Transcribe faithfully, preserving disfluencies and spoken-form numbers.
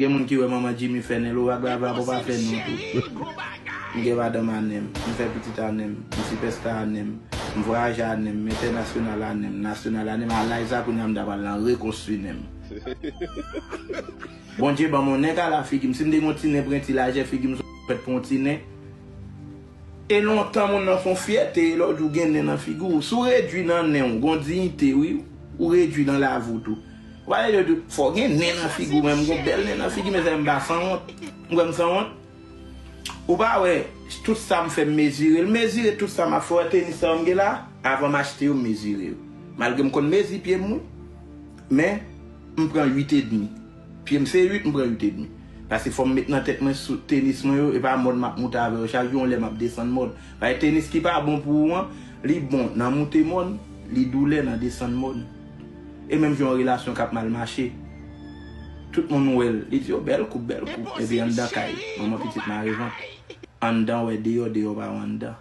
Gen moun ki wè manman Jimmy fè nen, lo vag la vag ou pa fè nen tou. M gen madanm a nen m, m fè pitit a nen m, m sipèsta a nen m, m vwayaje a nen m, m entènasyonal a nen m, nasyonal a nen m, a laj sa kounye a m ta pral nan rekonstwi nen m. Bondye ban m yon nen kala figi m, si m te gen yon ti nen prenti lajè figi m sou fèt pou yon ti nen. E lontan moun nan fè yon fyète, lè w di w gen nen nan figi w, si w redwi nan nen w, gon diyite wi, ou redwi nan lavi w tou. Ou pa lè yo di fò w gen nen nan figi w, men m gon bèl nen nan figi, mezanmi m pa sanwont. M kwè m sanwont. Ou pa wè, tout sa m fè m mezire l, mezire tout sa m ap fè, wè tenis sa yo m gen la, avan m achte yo m mezire yo. Malgre m konn mezi pye m wi, men m pran uit edmi. Pye m se uit, m pran uit edmi. Paske fò m met nan tèt mwen sou tenis mwen yo, e pa mòd m ap moute avè yo. Chak jou yon lè m ap desann mòd. Paske tenis ki pa bon pou ou an, li bon nan moute mòn, li doulè nan desann mòn. E menm jan yon relasyon k ap mal mache. Tout moun wè l, li di yo bèl koup, bèl koup. Epi anndan kay, manman pitit mare vant. Anndan wè deyò, deyò pa wè anndan.